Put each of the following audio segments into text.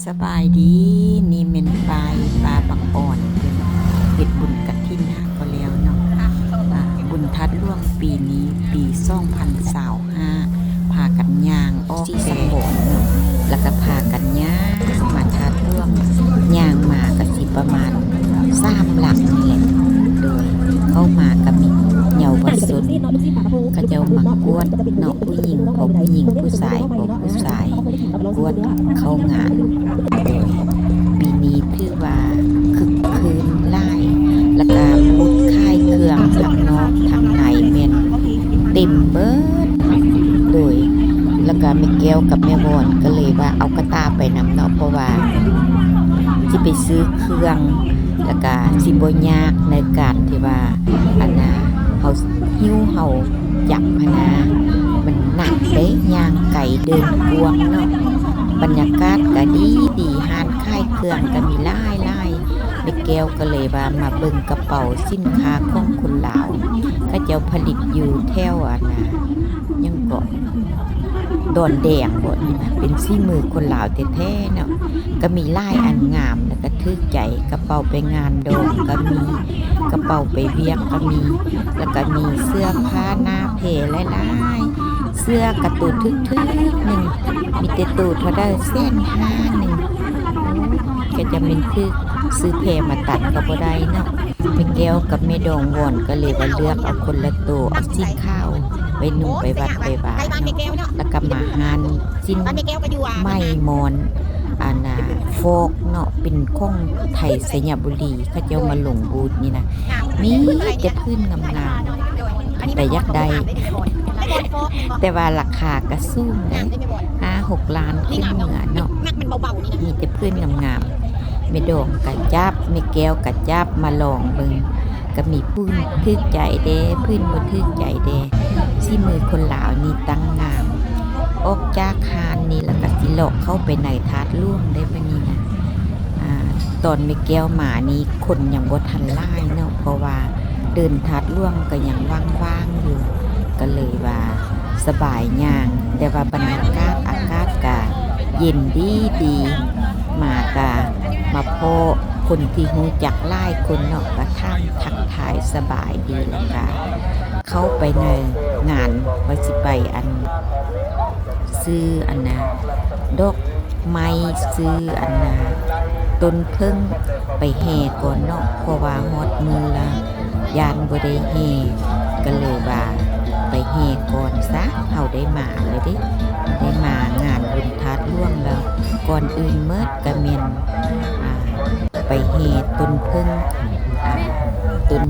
ສະບາຍດີ ນີ້ແມ່ນປ້າຍປ້າບັງອອນ ເພິ່ນເຮັດບຸນກະຖິນຫາກໍແລ້ວເນາະ. ອ່າ ບຸນທາດຫຼວງປີນີ້ ປີສອງພັນຊາວຫ້າ ພາກັນຍ່າງອອກແຕ່ສະໂບນເນາະ ແລ້ວກໍພາກັນຍ່າງມາທາດຫຼວງ. ຍ່າງມາກໍຊິປະມານສາມຫຼັກນີ້ແຫຼະ ໂດຍເຂົ້າມາກໍມີເຍົາວະຊົນ ເຂົາເຈົ້າມາກວດເນາະ ຜູ້ຍິງພໍຜູ້ຍິງ ຜູ້ຊາຍພໍຜູ້ຊາຍ ກວດເຂົ້າງານ ໂດຍປີນີ້ຖືວ່າຄຶກຄື້ນຫຼາຍ ແລ້ວກະບຸດຂາຍເຄື່ອງທາງນອກທາງໃນແມ່ນເຕັມເບີດ ໂດຍ ແລ້ວກະແມ່ແກ້ວກັບແມ່ວອນກໍເລີຍວ່າເອົາກະຕ່າໄປນຳເນາະ ເພາະວ່າຊິໄປຊື້ເຄື່ອງ ແລ້ວກະຊິບໍ່ຍາກໃນການທີ່ວ່າ ອັນນ່າ ເຮົາຫິ້ວເຮົາຈັບຫັ້ນນາ ມັນໜັກເດ້ ຍ່າງໄກເດີນກວ້າງເນາະ. ບັນຍາກາດກະດີດີ ຮ້ານຂາຍເຄື່ອງກະມີຫຼາຍໆ. ແມ່ແກ້ວກໍເລີຍວ່າມາເບິ່ງກະເປົາສິນຄ້າຂອງຄົນລາວ ເຂົາເຈົ້າຜະລິດຢູ່ແຖວ ອັນນ່າ ຫຍັງເກາະ ດອນແດງບໍ ນີ້ນະ ເປັນສີມືຄົນລາວແທ້ໆເນາະ. ກະມີຫຼາຍອັນງາມ ແລ້ວກະຖືກໃຈ ກະເປົາໄປງານດອງກະມີ ກະເປົາໄປວຽກກະມີ ແລ້ວກະມີເສື້ອຜ້າໜ້າແພຫຼາຍໆ ເສື້ອກະໂຕຖືກໆໜຶ່ງ ມີແຕ່ໂຕເທົ່າໃດ ແສນຫ້າໜຶ່ງ ກະຈະແມ່ນຖືກ ຊື້ແພມາຕັດກະບໍ່ໄດ້ເນາະ. ແມ່ແກ້ວກັບແມ່ດອງວອນກໍເລີຍວ່າເລືອກເອົາຄົນລະໂຕ ເອົາສີຂາວໄວ້ນຸ່ງໄປວັດໄປວາເນາະ ແລ້ວກໍມາຮ້ານສິ້ນໄໝໝອນ ອັນນ່າ ຟອກເນາະ ເປັນຂອງໄທໄຊຍະບູລີ ເຂົາເຈົ້າມາລົງບູດນີ້ນະ ມີແຕ່ຜືນງາມໆ ແຕ່ຢາກໄດ້ ແຕ່ວ່າລາຄາກໍສູງເດ້ ຫ້າຫົກລ້ານຂຶ້ນເໜືອເນາະ. ມີແຕ່ຜືນງາມໆ ແມ່ດອງກະຈັບ ແມ່ແກ້ວກະຈັບມາລອງເບິ່ງ ກະມີຜືນຖືກໃຈແດ່ ຜືນບໍ່ຖືກໃຈແດ່. ສີມືຄົນລາວນີ້ຕັ້ງງາມ. ອອກຈາກຮ້ານນີ້ແລ້ວກະຊິເລາະເຂົ້າໄປໃນທາດຫຼວງໄດ້ບາດນີ້ນະ. ອາ ຕອນແມ່ແກ້ວມານີ້ຄົນຍັງບໍ່ທັນຫຼາຍເນາະ ເພາະວ່າເດີ່ນທາດຫຼວງກໍຍັງວ່າງໆຢູ່ ກໍເລີຍວ່າ ສະບາຍຍ່າງ ແຕ່ວ່າບັນຍາກາດອາກາດກະເຢັນດີໆ ມາກະມາພໍ້ຄົນທີ່ຮູ້ຈັກຫຼາຍຄົນເນາະ ກະຖາມທັກທາຍສະບາຍດີ ແລ້ວກະເຂົ້າໄປໃນງານ ວ່າຊິໄປອັນ ຊື້ອັນນ່າ ດອກໄມ້ ຊື້ອັນນ່າ ຕົ້ນເຜິ້ງໄປແຫ່ກ່ອນເນາະ ເພາະວ່າຮອດມື້ລະ ຢ້ານບໍ່ໄດ້ແຫ່ ກະເລີຍວ່າໄປແຫ່ກ່ອນຊະ ເຮົາໄດ້ມາແລ້ວເດ້ ໄດ້ມາງານບຸນທາດຫຼວງແລ້ວ. ກ່ອນອື່ນໝົດກະແມ່ນ ອາ ໄປແຫ່ຕົ້ນເຜິ້ງ ອາ ຕົ້ນ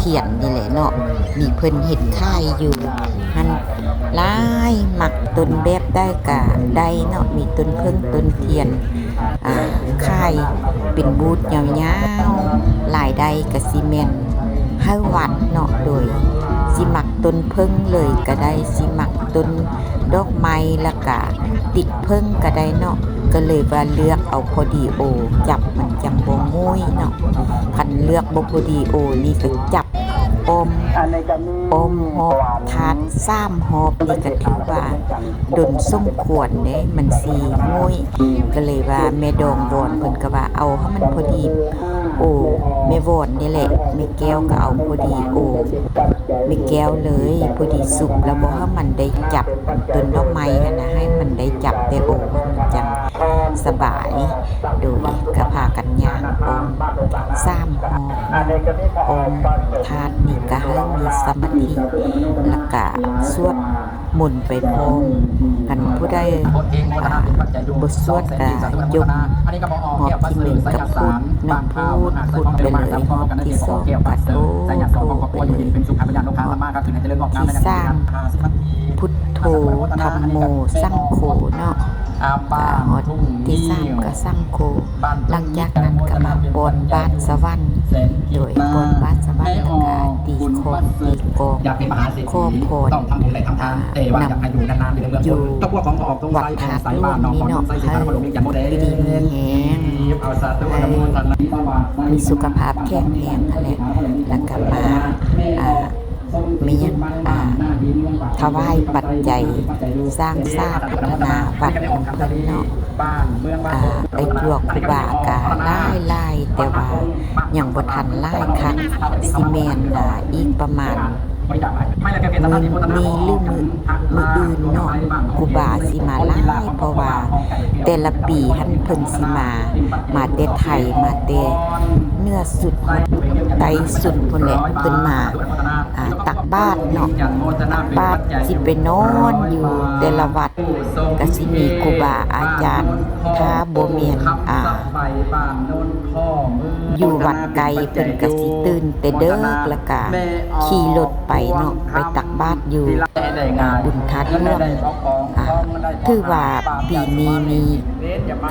ທຽນນີ້ແຫຼະເນາະ ມີເພິ່ນເຮັດຂາຍຢູ່ຫັ້ນຫຼາຍ ມັກຕົ້ນແບບໃດກະໄດ້ເນາະ ມີຕົ້ນເຜິ້ງຕົ້ນທຽນ ອາ ຂາຍເປັນບູດຍາວໆ ລາຍໄດ້ກະຊິແມ່ນໃຫ້ວັດເນາະ ໂດຍຊິມັກຕົ້ນເຜິ້ງເລີຍກະໄດ້ ຊິມັກຕົ້ນດອກໄມ້ ແລ້ວກະຕິກເຜິ້ງກະໄດ້ເນາະ ກະເລີຍວ່າເລືອກເອົາພໍດີໂອ ຈັບມັນຈັ່ງບໍ່ງຸ້ຍເນາະ ຄັນເລືອກບໍ່ພໍດີໂອນີ້ກະຈັບອ້ອມ ອ້ອມຮອບທາດສາມຮອບນີ້ກະຖືວ່າ ດົນສົມຄວນເດ້ ມັນຊິງຸ້ຍ ກະເລີຍວ່າແມ່ດອງວອນເພິ່ນກະວ່າເອົາໃຫ້ມັນພໍດີໂອ ແມ່ວອນນີ້ແຫຼະ ແມ່ແກ້ວກະເອົາພໍດີໂອ ແມ່ແກ້ວເລີຍ ພໍດີສຸກແລ້ວບໍ່ໃຫ້ມັນໄດ້ຈັບຕົ້ນດອກໄມ້ຫັ້ນນະ ໃຫ້ມັນໄດ້ຈັບແຕ່ໂອ ມັນຈັ່ງສະບາຍ ໂດຍກະພາກັນຍ່າງອ້ອມສາມຮອບ ອ້ອມທາດນີ້ກະໃຫ້ມີສະມາທິ ແລ້ວກະສວດ ໝູນໄປພ້ອມກັນ ຜູ້ໃດ ອ່າ ບົດສວດກະຈົບຮອບທີໜຶ່ງກະພຸດເນາະ ພຸດ ພຸດໄປເລີຍ ຮອບທີສອງກະໂທ ໂທໄປເລີຍ ຮອບທີສາມ ພຸດໂທ ທຳໂມ ສັງໂຄເນາະ ກະຮອບທີສາມກະສັງໂຄ. ຫຼັງຈາກນັ້ນກະມາປ້ອນບາດສະຫວັນ ໂດຍປ້ອນບາດສະຫວັນແລ້ວກະຕີຄ້ອງຕີກອງ ຂໍພອນ ນຳຢູ່ວັດທາດຫຼວງນີ້ເນາະ ໃຫ້ຢູ່ດີມີແຮງ ໃຫ້ມີສຸຂະພາບແຂງແຮງຫັ້ນແຫຼະ ແລ້ວກະມາ ອ່າ ມີຫຍັງ ອ່າ ຖວາຍປັດໄຈສ້າງສາພັດທະນາວັດຂອງເພິ່ນເນາະ. ອາ ໄອ້ຈົວຄູບາກະຫຼາຍໆ ແຕ່ວ່າຍັງບໍ່ທັນຫຼາຍຄັກ ຊິແມ່ນ ອາ ອີກປະມານມື້ນີ້ຫຼືມື້ ມື້ອື່ນເນາະ ຄູບາຊິມາຫຼາຍ ເພາະວ່າແຕ່ລະປີຫັ້ນເພິ່ນຊິມາ ມາແຕ່ໄທ ມາແຕ່ເໜືອສຸດ ໃຕ້ສຸດພຸ້ນແຫຼະ ເພິ່ນມາ ອາ ຕັກບາດເນາະ ຕັກບາດ ຊິໄປນອນຢູ່ແຕ່ລະວັດ ກະຊິມີຄູບາອາຈານ ຖ້າບໍ່ແມ່ນ ອາ ຢູ່ວັດໄກ ເພິ່ນກະຊິຕື່ນແຕ່ເດິກ ລະກະຂີ່ລົດໄປເນາະ ໄປຕັກບາດຢູ່ ອາ ບຸນທາດຫຼວງ. ອາ ຖືວ່າປີນີ້ນີ້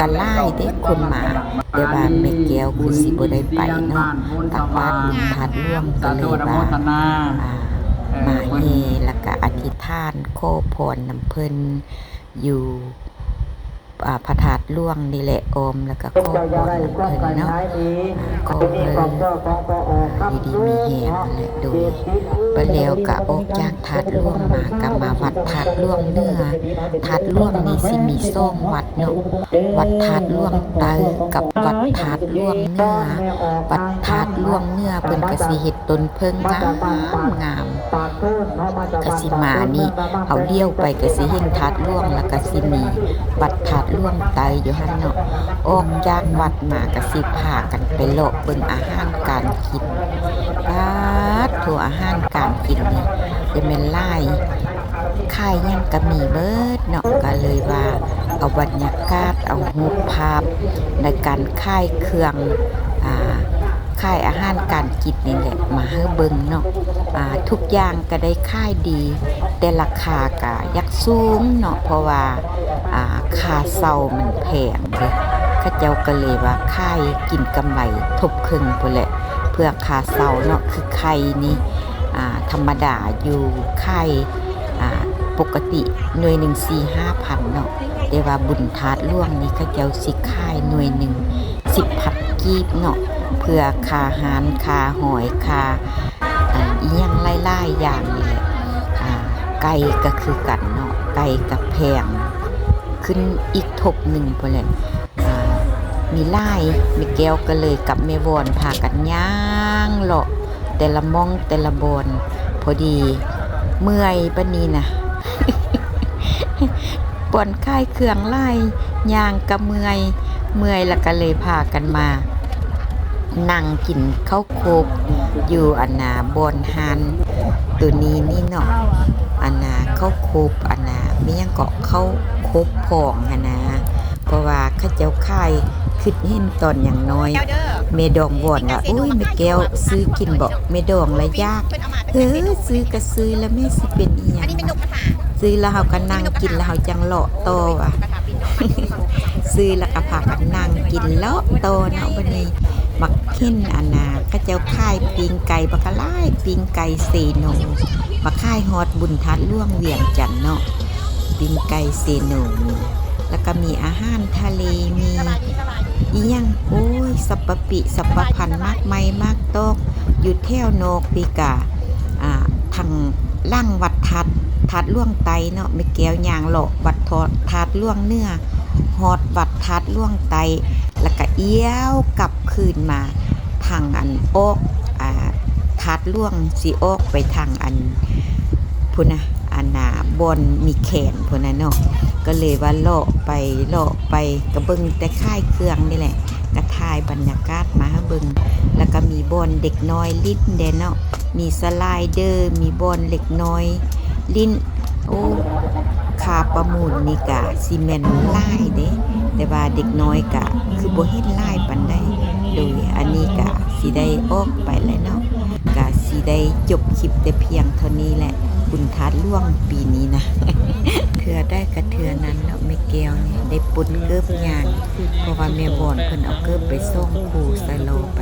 ກະຫຼາຍເດ້ຄົນມາ ແຕ່ວ່າແມ່ແກ້ວຄືຊິບໍ່ໄດ້ໄປເນາະ ຕັກບາດບຸນທາດຫຼວງ ກະເລີຍວ່າ ອາ ມາແຫ່ ລະກະອະທິຖານຂໍພອນນຳເພິ່ນຢູ່ ອາ ພະທາດຫຼວງນີ້ແຫຼະ ອ້ອມ ລະກະຂໍພອນນຳເພິ່ນເນາະ ອາ ຂໍໃຫ້ ອາ ຢູ່ດີມີແຮງຫັ້ນແຫຼະ. ໂດຍ ບາດແລ້ວກະອອກຈາກທາດຫຼວງມາ ກະມາວັດທາດຫຼວງເໜືອ. ທາດຫຼວງນີ້ຊິມີສອງວັດເນາະ ວັດທາດຫຼວງໃຕ້ກັບວັດທາດຫຼວງເໜືອ. ວັດທາດຫຼວງເໜືອເພິ່ນກະຊິເຮັດຕົ້ນເຜິ້ງງາມໆ ກະຊິມານີ້ ເຮົາລ້ຽວໄປກະຊິເຫັນທາດຫຼວງ ລະກະຊິມີວັດທາດຫຼວງໃຕ້ຢູ່ຫັ້ນເນາະ. ອອກຈາກວັດມາກະຊິພາກັນໄປເລາະເບິ່ງອາຫານການກິນ. ປາດໂທ້ ອາຫານການກິນນີ້ຈະແມ່ນຫຼາຍ ຂາຍຫຍັງກະມີເບິດເນາະ ກະເລີຍວ່າເອົາບັນຍາກາດ ເອົາຮູບພາບໃນການຂາຍເຄື່ອງ ອາ ຂາຍອາຫານການກິນນີ້ແຫຼະມາໃຫ້ເບິ່ງເນາະ. ອາ ທຸກຢ່າງກະໄດ້ຂາຍດີ ແຕ່ລາຄາກະຢາກສູງເນາະ ເພາະວ່າ ອາ ຄ່າເຊົ່າມັນແພງເດ້ ເຂົາເຈົ້າກະເລີຍວ່າຂາຍກິນກຳໄລທົບເຄິ່ງພຸ້ນແຫຼະ ເພື່ອຄ່າເຊົ່າເນາະ. ຄືໄຂ່ນີ້ ອາ ທຳມະດາຢູ່ຂາຍ ອາ ປົກກະຕິໜ່ວຍໜຶ່ງສີ່ຫ້າພັນເນາະ ແຕ່ວ່າບຸນທາດຫຼວງນີ້ເຂົາເຈົ້າຊິຂາຍໜ່ວຍໜຶ່ງສິບພັນກີບເນາະ ເພື່ອຄ່າຮ້ານ ຄ່າຫອຍ ຄ່າ ອາ ອີ່ຫຍັງຫຼາຍໆຢ່າງນີ້ແຫຼະ. ອາ ໄກ່ກະຄືກັນເນາະ ໄກ່ກະແພງຂຶ້ນອີກທົບໜຶ່ງພຸ້ນແຫຼະ. ອາ ມີຫຼາຍ ແມ່ແກ້ວກະເລີຍກັບແມ່ວອນພາກັນຍ່າງເລາະແຕ່ລະໝ່ອງແຕ່ລະບ່ອນ ພໍດີເມື່ອຍປານນີ້ນະ ບ່ອນຂາຍເຄື່ອງຫຼາຍ ຍ່າງກະເມື່ອຍ ເມື່ອຍລະກະເລີຍພາກັນມານັ່ງກິນເຂົ້າໂຄກຢູ່ອັນນາບ່ອນຮ້ານໂຕນີ້ນີ້ເນາະ ອັນນາເຂົ້າໂຄກ ອັນນາແມ່ນຫຍັງເກາະ ເຂົ້າໂຄກພອງຫັ້ນນາ ເພາະວ່າເຂົາເຈົ້າຂາຍ ຄິດເຫັນຕອນຍັງນ້ອຍ ແມ່ດອງວອນວ່າ ໂອ້ຍ ແມ່ແກ້ວຊື້ກິນເບາະ ແມ່ດອງລະຢາກ ເອີ ຊື້ກະຊື້ລະແມ່ ຊິເປັນອີ່ຫຍັງ ຊື້ລະເຮົາກະນັ່ງກິນ ລະເຮົາຈັ່ງເລາະຕໍ່ວ່າ ຊື້ລະກະພາກັນນັ່ງກິນເລາະຕໍ່ເນາະ. ບາດນີ້ມາເຫັນອັນນາ ເຂົາເຈົ້າຂາຍປີ້ງໄກ່ບັກຫຼາຍ ປີ້ງໄກ່ເຊໂນ ມາຂາຍຮອດບຸນທາດຫຼວງວຽງຈັນເນາະ ປີ້ງໄກ່ເຊໂນ ລະກະມີອາຫານທະເລ ມີອີ່ຫຍັງ ໂອ້ຍ ສັບປະປິສັບປະພັນ ໝາກໄມ້ໝາກຕອກ ຢູ່ແຖວນອກພີ້ກະ ອາ ທາງຫຼັງວັດທາດ ທາດຫຼວງໃຕ້ເນາະ ແມ່ແກ້ວຍ່າງເລາະວັດທາດ ທາດຫຼວງເໜືອ ຮອດວັດທາດຫຼວງໃຕ້ ລະກະອຽວກັບຄືນມາທາງອັນອອກ ອາ ທາດຫຼວງ ຊິອອກໄປທາງອັນພຸ້ນນະ ອັນນາ ບ່ອນມີແຄນພຸ້ນນະເນາະ ກະເລີຍວ່າເລາະໄປເລາະໄປ ກະເບິ່ງແຕ່ຂາຍເຄື່ອງນີ້ແຫຼະ ກະຖ່າຍບັນຍາກາດມາໃຫ້ເບິ່ງ ລະກະມີບ່ອນເດັກນ້ອຍຫຼິ້ນແດ່ເນາະ ມີສະໄລເດີ ມີບ່ອນເດັກນ້ອຍຫຼິ້ນ ໂອ້ ຄ່າປະມູນນີ້ກະຊິແມ່ນຫຼາຍເດ້ ແຕ່ວ່າເດັກນ້ອຍກະຄືບໍ່ເຫັນຫຼາຍປານໃດ. ໂດຍ ອັນນີ້ກະຊິໄດ້ອອກໄປແລ້ວເນາະ ກະຊິໄດ້ຈົບຄລິບແຕ່ພຽງເທົ່ານີ້ແຫຼະ ບຸນທາດຫຼວງປີນີ້ນະ ເທື່ອໃດກະເທື່ອນັ້ນເນາະ ແມ່ແກ້ວນີ້ໄດ້ປົດເກີບຍ່າງ ເພາະວ່າແມ່ວອນເພິ່ນເອົາເກີບໄປສອງຄູ່ໃສ່ລໍ້ໄປ.